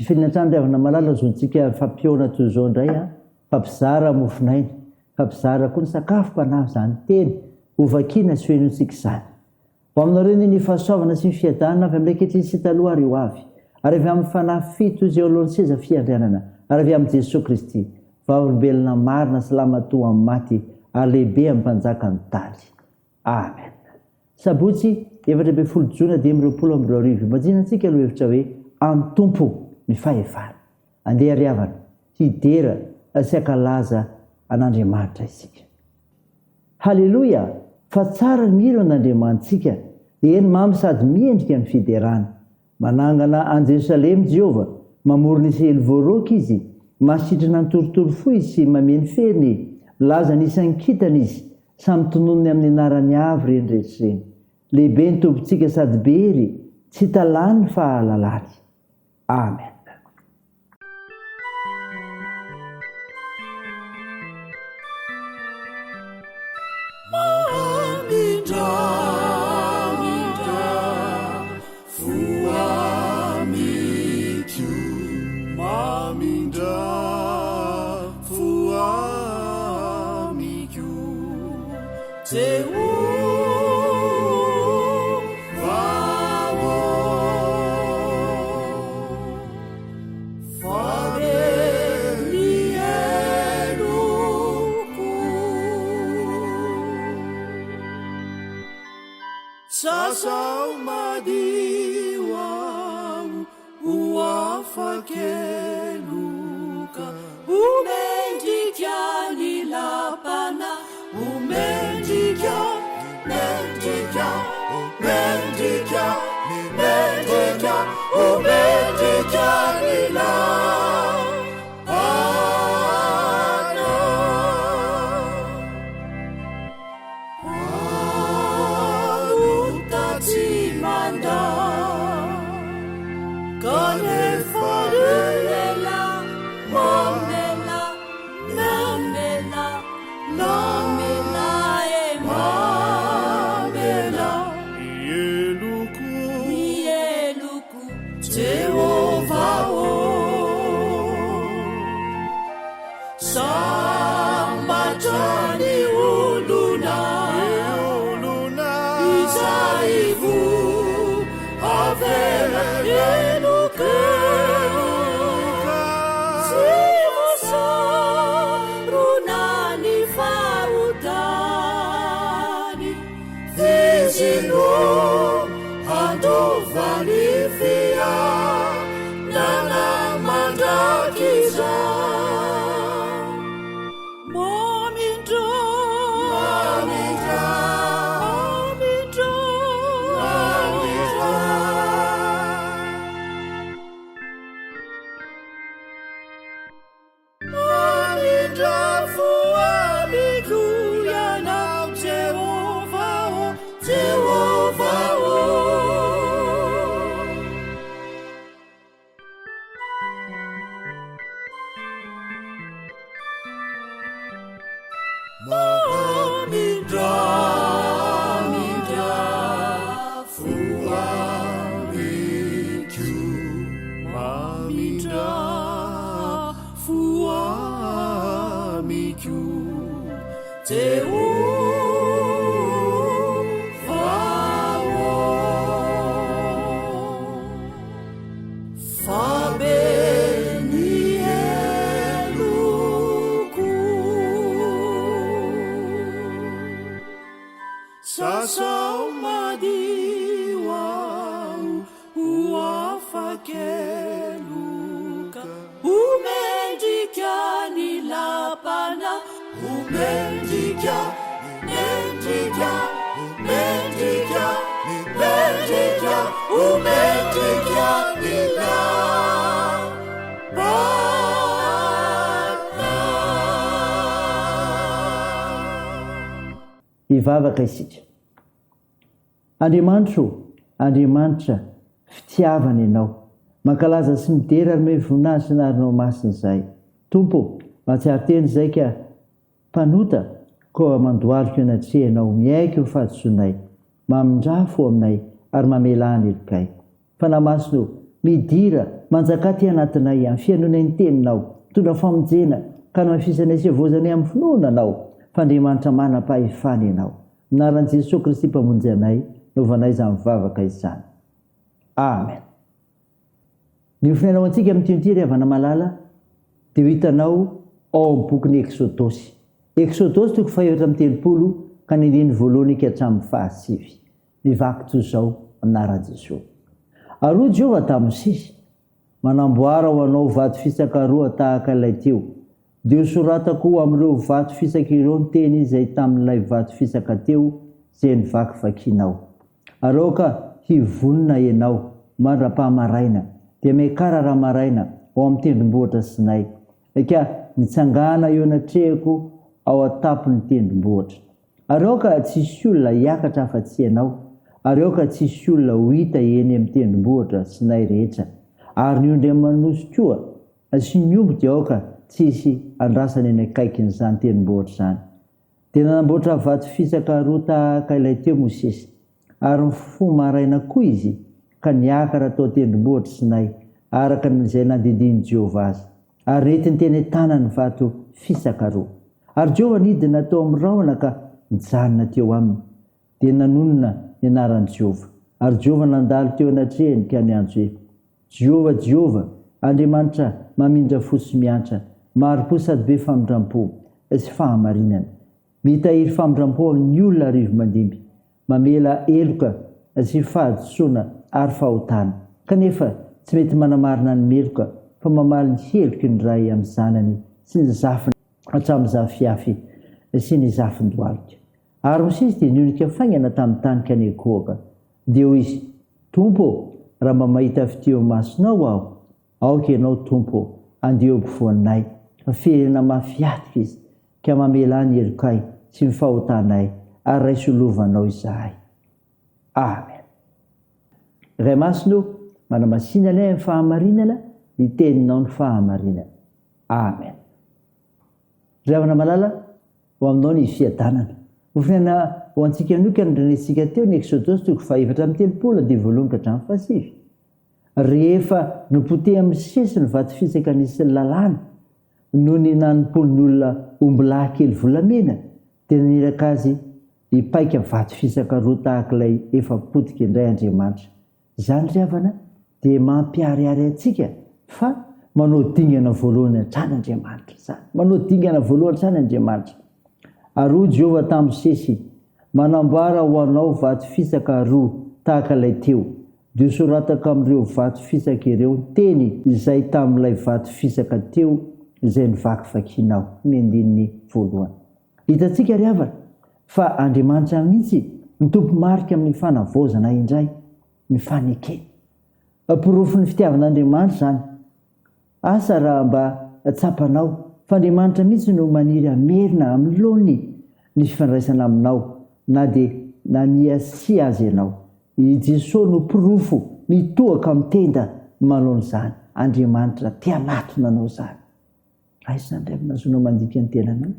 Mpifilina hatrany ry havana malala zontsika fampihaona toy izao indray an, fampizara mofon'aina, fampizara koa ny sakafom-panahy izany teny hovakiana sy hohenointsika izany. Ho aminareo anie ny fahasoavana sy ny fiadanana avy amin'ilay ankehitriny sy taloha ary ho avy, ary avy amin'ny Fanahy fito izay eo alohan'ny seza fiandrianana, ary avy amin'i Jesoa Kristy, vavolombelona marina sy lamatoa amin'ny maty ary lehibe amin'ny mpanjakan'ny tany. Amen. Sabotsy 14 jona 2025, Banjina antsika lohevitra hoe Amin'ny Tompo ny fahefana. Andeha ry havana, hidera sy hankalaza an'Andriamanitra isika. Haleloia! Fa tsara ny mino an'Andriamanitsika, eny mamy sady miendrika ny fiderana. Manangana an'i Jerosalema Jehovah, mamorona Israely voaroaka Izy, mahasitrana ny torotoro fo Izy sy mameno feriny, milaza ny isan'ny kintana Izy, samy tononiny amin'ny anarany avy ireny rehetra ireny. Lehibe ny Tompontsika sady be hery, tsy hita lany ny fahalalany. Amen. Sasao madio aho ho afa-keloka. Ho mendrika ny lapana, ho mendrika, mendrika, mendrika, mendrika, ho mendrika ny lapana. Mpanota tsy mandà, kanefa ela mamela, mamela, mamela e mamela ny heloko, ny heloko, Jehovah ô. Sambatra ny olona izay voavela heloka sy voasarona ny fahotany. Izy no handova ny fiainana mandrakizay. Mamindra, mamindra, mamindra, mamindra. Mamindra fo amiko Ianao, Jehovah ô, Jehovah ô. Mamindra, mamindra fo amiko, mamindra fo amiko, Jehovah ô. Fa be ny heloko. Sasao madio aho ho afa-keloka. Ho mendrika ny lapana, ho mendrika, mendrika, mendrika, mendrika, ho mendrika ny lapana. Hivavaka isika. Andriamanitra ô, Andriamanitra fitiavana Ianao. Mankalaza sy midera ary omey voninahitra ny anaranao masina izahay. Tompo ô, mahatsiaro tena izahay ka mpanota, koa mandohalika eo anatrehanao, miaiky ny fahadisoanay. Mamindrà fo aminay ary mamelà ny helokay. Fanahy Masina ô, midira, Manjakà aty anatinay amin'ny fihainoanay ny Teninao. Mitondra famonjena, ka hanamafisanay sy havaozanay amin'ny finoana Anao, fa Andriamanitra manam-pahefana Ianao. Amin'ny anaran'i Jesoa Kristy Mpamonjy anay, naovanay izany vavaka izany. Amen. Ny hofonaina ho antsika amin'ity ity ry havana malala dia ho hitanao ao amin'ny bokin'ny Eksodosy. Eksodosy toko fahefatra amby 30 ka ny andininy voalohany ka hatramin'ny fahasivy. Mivaky toy izao amin'ny anaran'i Jesoa. Ary hoy Jehovah tamin'i Mosesy, Manamboara ho anao vato fisaka roa tahaka ilay teo, dia hosoratako amin'ireo vato fisaka ireo ny teny izay tamin'ilay vato fisaka teo izay novakivakinao. Ary aoka hivonona ianao mandra-pahamaraina, dia miakara raha-maraina ao amin'ny tendrombohitra Sinay, ka mitsangàna eo anatrehako ao an-tampon'ny tendrombohitra. Ary aoka tsy hisy olona hiakatra afa-tsy ianao, ary aoka tsy hisy olona ho hita eny amin'ny tendrombohitra Sinay rehetra, ary ny ondry aman'osy koa sy ny omby dia aoka tsy hisy andrasana eny akaikin'izany tendrombohitra izany. Dia nanamboatra vato fisaka roa tahaka ilay teo Mosesy, ary nifoha maraina koa izy ka niakatra tao an-tendrombohitra Sinay, araka ny izay nandidian'i Jehovah azy. Ary nentiny teny an-tanany ny vato fisaka roa. Ary Jehovah nidina tao amin'ny rahona ka nijanona teo aminy. Dia nanonona ny anaran'i Jehovah. Ary Jehovah nandalo teo anatrehany ka niantso hoe, Jehovah, Jehovah, Andriamanitra mamindra fo sy miantra, mahari-po sady be famindram-po sy fahamarinana. Mitahiry famindram-po amin'ny olona arivo-mandimby, mamela heloka sy fahadisoana ary fahotana, kanefa tsy mety manamarina ny meloka fa mamaly ny heloky ny ray amin'ny zanany sy ny zafiny hatramin'ny zafiafy sy ny zafin-dohalika. Ary Mosesy dia nionika faingana tamin'ny tany ka niankohoka. Dia hoy izy, Tompo ô, raha mba mahita fitia eo imasonao aho, aoka Ianao, Tompo ô, handeha eo ampovoanay, fa firenena mafy hatoka izy, ka mamelà ny helokay sy ny fahotanay, ary raiso ho lovanao izahay. Amen. Ray Masina ô, manamasina anay amin'ny fahamarinana, ny Teninao no fahamarinana. Amen. Ry havana malala, ho aminao ny fiadanana. Ho fiainana ho antsika anio ka nandrenesintsika teo ny Eksodosy toko faha 34 dia voalohany ka hatramin'ny fahasivy. Rehefa nopotehin'i Mosesy ny vato fisaka nisy ny lalàna, noho ny nanompoan'ny olona ombilahy kely volamena, dia naniraka azy hipaika vato fisaka roa tahaka ilay efa potika indray Andriamanitra. Izany ry havana dia mampiharihary antsika fa manao dingana voalohany hatrany Andriamanitra. Izany, manao dingana voalohany hatrany Andriamanitra. Ary hoy Jehovah tamin'i Mosesy, Manamboara ho anao vato fisaka roa tahaka ilay teo, dia hosoratako amin'ireo vato fisaka ireo ny teny izay tamin'ilay vato fisaka teo izay novakivakinao. Ny andininy voalohany. Hitantsika ry havana fa Andriamanitra mihitsy no tompo-marika amin'ny fanavaozana indray ny fanekeny. Porofon'ny fitiavan'Andriamanitra izany. Asa raha mba tsapanao fa Andriamanitra mihitsy no maniry hamerina amin'ny laoniny ny fifandraisana aminao na dia naniasia aza ianao. I Jesoa no porofo mitohaka amin'ny tenda manoloana izany. Andriamanitra te hanatona anao izany. Raisina indray ny nahazoanao mandika ny tenanao.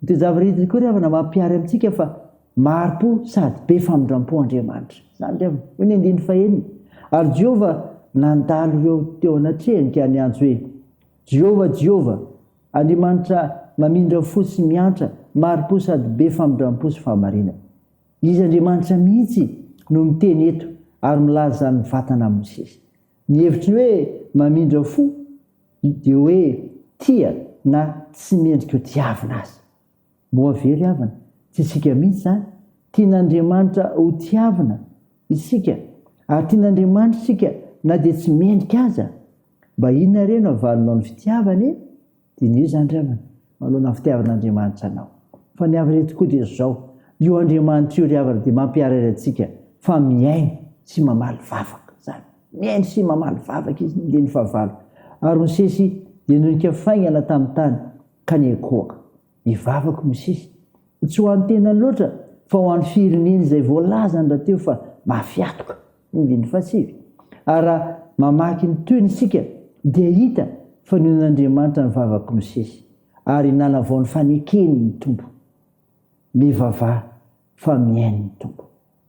Ny toe-java-rehetra koa ry havana mampihary amintsika fa mahari-po sady be famindram-po Andriamanitra. Izany ry havana. Hoy ny andininy fahenina. Ary Jehovah nandalo ireo teo anatrehany ka niantso hoe, Jehovah, Jehovah, Andriamanitra mamindra fo sy miantra, mahari-po sady be famindram-po sy fahamarinana. Izy Andriamanitra mihitsy no miteny eto ary milaza izany mivantana amin'i Mosesy. Ny hevitry ny hoe mamindra fo dia hoe tia na tsy mendrika ho tiavina aza. Moa ve ry havana, tsy isika mihitsy izany? Tian'Andriamanitra ho tiavina isika, ary tian'Andriamanitra isika na dia tsy mendrika aza. Mba inona re no havalinao ny fitiavany e? Diniho izany ry havana, manoloana ny fitiavan'Andriamanitra anao. Fa ny havana eto koa dia izao, io Andriamanitra io ry havana dia mampiharihary antsika fa mihaino sy mamaly vavaka. Izany, mihaino sy mamaly vavaka izy, ny andininy fahavalo. Ary Mosesy dia nonika faingana tamin'ny tany ka niankohoka. Nivavaka Mosesy, tsy ho an'ny tenany loatra fa ho an'ny fireneny izay voalazany rahateo fa mafy hatoka. Andininy fahasivy. Ary raha mamaky ny tohiny isika dia hita fa nohen'Andriamanitra ny vavak'i Mosesy ary nanavao ny fanekeny ny Tompo. Mivavaha fa mihaino ny Tompo.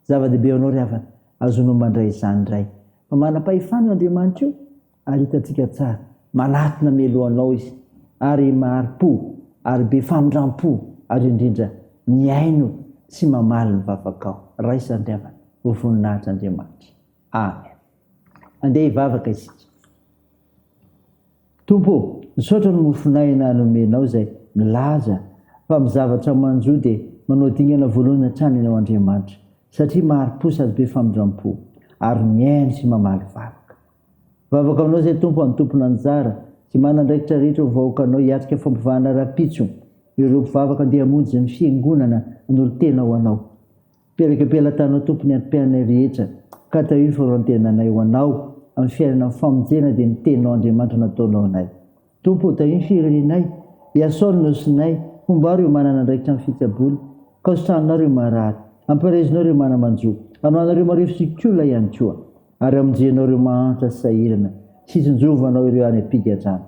Zava-dehibe ho anao ry havana, azonao mandray izany indray. Fa manam-pahefana io Andriamanitra io. Ary hitantsika tsara, manatona mialoha anao Izy, ary mahari-po, ary be famindram-po, ary indrindra mihaino sy mamaly ny vavakao. Raiso Andriamana, ho voninahitr'Andriamanitra. Amen. Andeha hivavaka isika. Tompo ô, misaotra ny mofon'aina nomenao izay milaza fa amin'ny zavatra manjo dia manao dingana voalohany hatrany Ianao Andriamanitra, satria mahari-po sady be famindram-po, ary mihaino sy mamaly vavaka. Vavaka aminao izay Tompo an'ny tompon'anjara sy manandraikitra rehetra ho vahoakanao hiatrika fampivahana rahampitso ireo mpivavaka andeha hamonjy ny fiangonana hanolo-tena ho Anao. Mipetraka am-pelatanao Tompo ny antom-piainanay rehetra ka tahio ny fanoloran-tenanay ho Anao amin'ny fiainana amin'ny famonjena dia ny teninao Andriamanitra nataonao anay. Tompo ô tahio ny firenenay, iasao ny nosinay, hombao ireo manana andraikitra amin'ny fitsaboana, ka hositranonao ireo marary, ampaherezinao ireo mana-manjo, hanohanao ireo marefo sy kola ihany koa, ary hamonjenao ireo mahantra sy sahirana, sy hitsinjovanao ireo any am-pigadrana.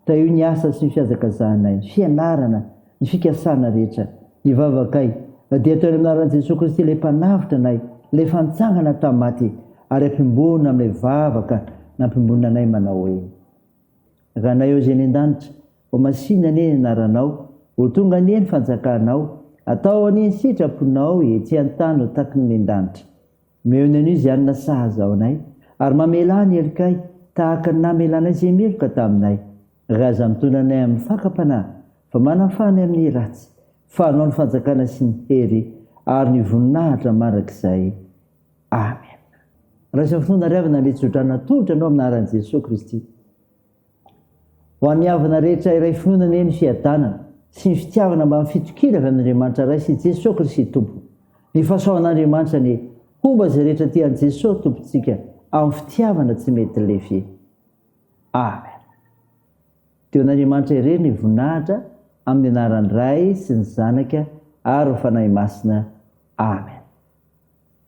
Tahio ny asa sy ny fihazakazahanay, ny fianarana, ny fikasana rehetra, ny vavakay, dia atao any amin'ny anaran'i Jesoa Kristy ilay Mpanavotra anay, ilay efa nitsangana tamin'ny maty, ary ampimbonina amin'ilay vavaka nampimbonina anay manao hoe. Ranay ao izay any an-danitra, ho masìna anie ny anaranao, ho tonga anie ny fanjakanao, atao anie ny sitraponao ety an-tany ho taky ny any an-danitra. Omeo ny anio izay hanina sahaza ho anay, ary mamelà ny helokay, tahaka ny namelanay izay meloka taminay. Ry aza mitondra anay amin'ny fakam-panahy, fa manafaha anay amin'ny ratsy, fa Anao ny fanjakana sy ny hery ary ny voninahitra mandrakizay. Amena. Raiso amin'ny finoana ry havana ny tsodrano atolotra anao amin'ny anaran'i Jesoa Kristy. Ho an'ny havana rehetra iray finoana anie ny fiadanana sy ny fitiavana mbamin'ny fitokiana avy amin'Andriamanitra Ray sy Jesoa Kristy Tompo. Ny fahasoavan'Andriamanitra anie homba izay rehetra tia an'i Jesoa Tompontsika amin'ny fitiavana tsy mety lefy. Amen. Dia ho an'Andriamanitra irery ny voninahitra amin'ny anaran'ny Ray sy ny Zanaka ary ny Fanahy Masina. Amen.